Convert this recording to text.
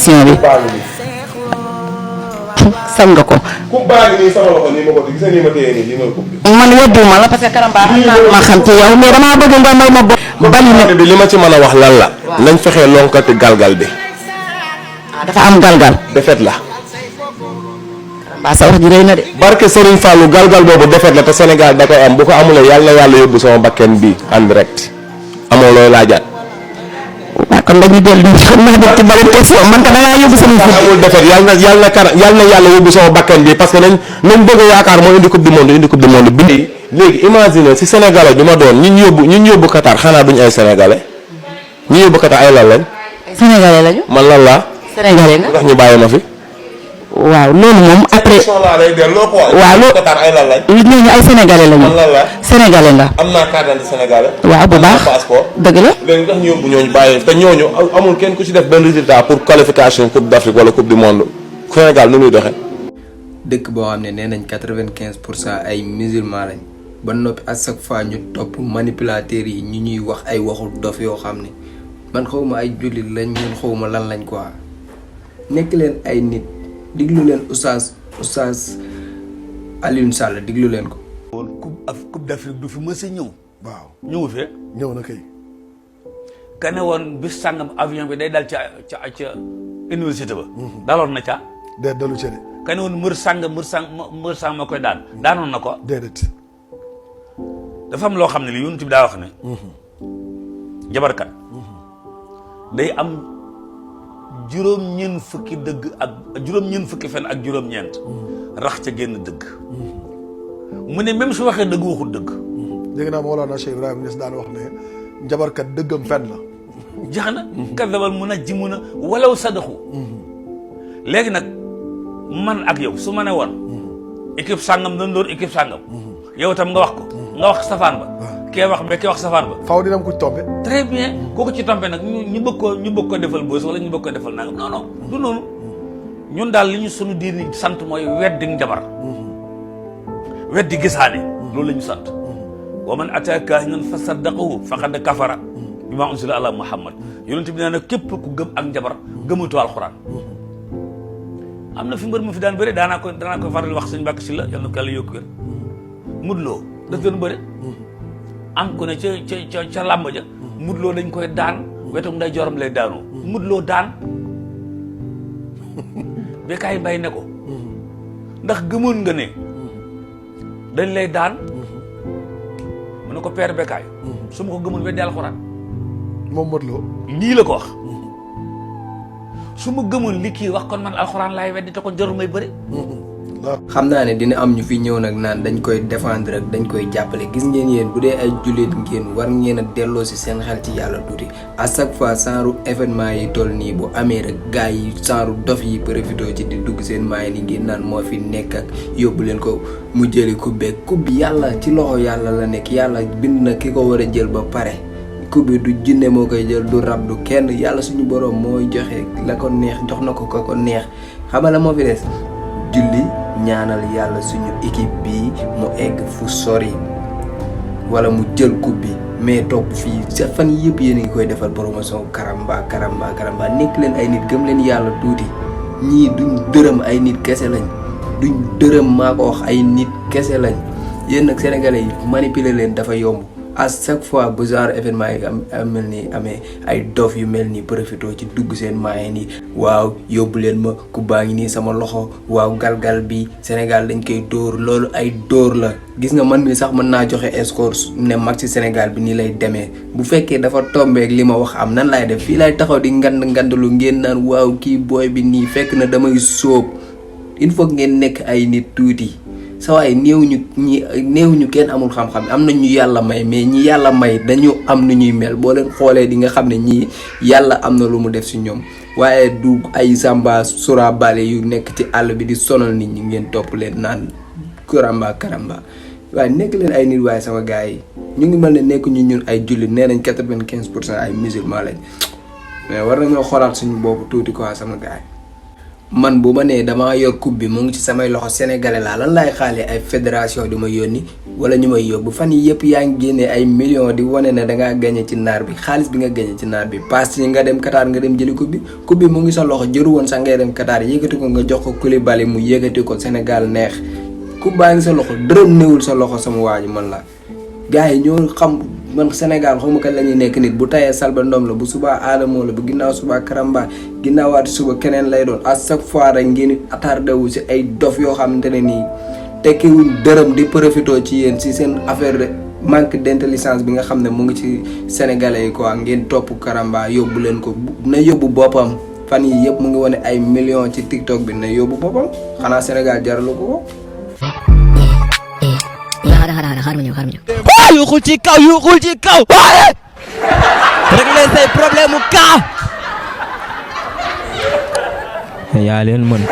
émission bi sañ nga ko. coupe baa ngi nii sama loxo nii ma ko gis nii ma téye nii lii mooy coupe bi. man weddiwuma la parce que Karamba xam naa ma xam ci yow mais damaa bëgg nga may ma bali na bi li ma ci mën a wax lan la. nañ fexee lonkati galgal bi. dafa am galgal. defet la. Karamba sa wax ji rëy na de. barke Serigne Fallou galgal boobu defet la te Sénégal da koy am bu ko amulee yàlla na yàlla yóbbu sama bakken bi en direct. amoo looy laajaat. waaw kon dañuy dellu xam naa def ci beneen question man ka da ngaa yóbbu sama coupe. amul defet yàlla na yàlla yóbbu sama bakken bi parce que nañ bëgg a yaakaar moo indi coupe du monde bi. léegi imagine si sénégalais bi ma doon ñi ñu yóbbu Qatar xanaa duñ ay sénégalais ñi yóbbu Qatar ay lan lañ. ay sénégalais lañu. man lan laa. sénégalais nga. ndax ñu bàyyi ma fi. waaw loolu moom après. waaw loolu Qatar ay lan lañ. ñooñu ay sénégalais lañu. man lan laa. sénégalais nga. am naa carte d'identité sénégalais. waaw bu baax passeport. dëgg la. léegi ndax ñu yóbbu ñooñu bàyyi te ñooñu amul kenn ku ci def benn résultat pour qualification coupe d'Afrique wala coupe du monde Sénégal nu muy doxee. dëkk boo xam ne nee nañ 95% ay musulman lañ ba noppi à chaque fois ñu topp manipulateurs yi ñu ñuy wax ay waxu dof yoo xam ne man xawma ay jullit lañ ñun xawma lan lañ quoi nekk leen ay nit diglu leen oustaz Alioune Sall diglu leen ko. woon coupe d'Afrique du fi mës a ñëw. waaw ñëwu fee. ñëw na kay. ka ne woon bis sàngam avion bi day dal ca université ba. daloon na ca. déet dalu ca de. ka ne woon mër sàng ma koy daanoon na ko. déedéet. dafa am loo xam ne li yonent bi daa wax ne. jabarkat. day am juróom-ñeent fukki dëgg ak juróom-ñeent fukki fen ak juróom-ñeent. rax ca génn dëgg. mu ne même su waxee dëgg waxul dëgg. dégg naa Mawlana Cheikh Ibrahima Niass daan wax ne njabarkat dëggam fen la. jax na. kadabal munajjimuna walaw sadaxu. léegi nag man ak yow su ma ne woon. équipe sàngam dañ doon équipe sàngam. yow tam nga wax ko. nga wax safaan ba. kee wax ba kee wax safaan ba. faaw dina am ku tombé. très bien kooku ci tombé nag ñu bëgg ko defal bës wala ñu bëgg ko defal nangam non non du noonu ñun daal li ñu sunu diini sant mooy weddi njabar. weddi gisaane. loolu la ñu sant. wa man ataa kaahinan fa saddaqahu faqad kafara bimaa unzila ala Muhammad yonent bi nee na képp ku gëm ak njabar gëmatu alxuraan. am na fi mbër mu fi daan bëre danaa ko faral wax sëñ Mbàkke Sylla yal na ko yàlla yokku wér. Modou Lo daf doon bëre. am ku ne ca làmb ja. Modou Lo dañ koy daan wetam nday joram lay daanoo. Modou Lo daan Bécaye Mbaye ne ko. ndax gëmoon nga ne. dañ lay daan. mu ne ko père Bécaye. su ma ko gëmoon weddi alxuraan. moom Modou Lo. lii la ko wax. su ma gëmoon li kii wax kon man alxuraan laay weddi te kon jarul may bëri. xam naa ne dina am ñu fi ñëw nag naan dañ koy défendre ak dañ koy jàppale gis ngeen yéen bu dee ay jullit ngeen war ngeen a delloo si seen xel ci yàlla tuuti à chaque fois genre événement yi toll nii bu amee rek gars yi genre dof yi profité ci di dugg seen maay ni ngeen naan moo fi nekk ak yóbbu leen ko mu jëli coupe bi yàlla ci loxo yàlla la nekk yàlla bind na ki ko war a jël ba pare. coupe bi du jinne moo koy jël du rab du kenn yàlla suñu borom mooy joxe la ko neex jox na ko ko neex xamala moo fi des julli ñaanal yàlla suñu équipe bi mu egg fu sori wala mu jël coupe bi mais topp fii sa fan yëpp yéen a ngi koy defal promotion Karamba nekk leen ay nit gëm leen yàlla tuuti ñii duñ dërëm ay nit kese lañ duñ dërëm maa ko wax ay nit kese lañ yéen nag sénégalais yi manipuler leen dafa yomb à chaque fois bu genre événement yi am mel ni amee ay dof yu mel ni profité ci dugg seen maaye nii waaw yóbbu leen ma ku baa ngi nii sama loxo waaw galgal bi Sénégal dañ koy dóor loolu ay dóor la gis nga man mi sax mën naa joxe score ne mag ci Sénégal bi nii lay demee bu fekkee dafa tombeek li ma wax am nan laay def fii lay taxaw di ngandalu ngeen naan waaw kii booy bi nii fekk na damay sóob il faut ngeen nekk ay nit tuuti sa waay néew ñu kenn amul xam-xam am na ñu yàlla may mais ñi yàlla may dañu am nu ñuy mel boo leen xoolee di nga xam ne ñii yàlla am na lu mu def si ñoom waaye du ay samba surabale yu nekk ci àll bi di sonal nit ñi ngeen topp leen naan Karamba waaye nekk leen ay nit waaye sama gars yi ñu ngi mel ne nekk ñu ñun ay jullit nee nañ 95% ay musulman lañ mais war nañoo xoolaat suñu boobu tuuti quoi sama gars yi man bu ma nee damaa yor coupe bi mu ngi ci samay loxo sénégalais laa lan laay xaale ay fédération di ma yónni wala ñu may yóbbu fan yi yëpp yaa ngi génnee ay millions di wane ne dangaa gagné ci naar bi xaalis bi nga gagné ci naar bi pass yi nga dem Qatar nga dem jëli coupe bi mu ngi sa loxo jëru woon sax ngay dem Qatar yëkkati ko nga jox ko Koulibaly mu yëkkati ko Sénégal neex coupe baa ngi sa loxo dërëm néewul sa loxo sama waa ji man la gars yi ñoo xam man Sénégal xaw ma kañ la ñuy nekk nit bu tayee Salba Ndom la bu subaa Adamo la bu ginnaaw subaa Karamba ginnaawaati suba keneen lay doon à chaque fois rek ngeen attardé wu si ay dof yoo xamante ne nii tekkiwuñ dërëm di profité ci yéen si seen affaire de manque d'intelligence bi nga xam ne mu ngi ci sénégalais yi quoi ngeen topp Karamba yóbbu leen ko na yóbbu boppam fan yi yëpp mu ngi wane ay millions ci TikTok bi na yóbbu boppam xanaa Sénégal jaralu ko. xaar ma ñëw yuuxul ci kaw waaye régler say problème mu kaa yaa leen mën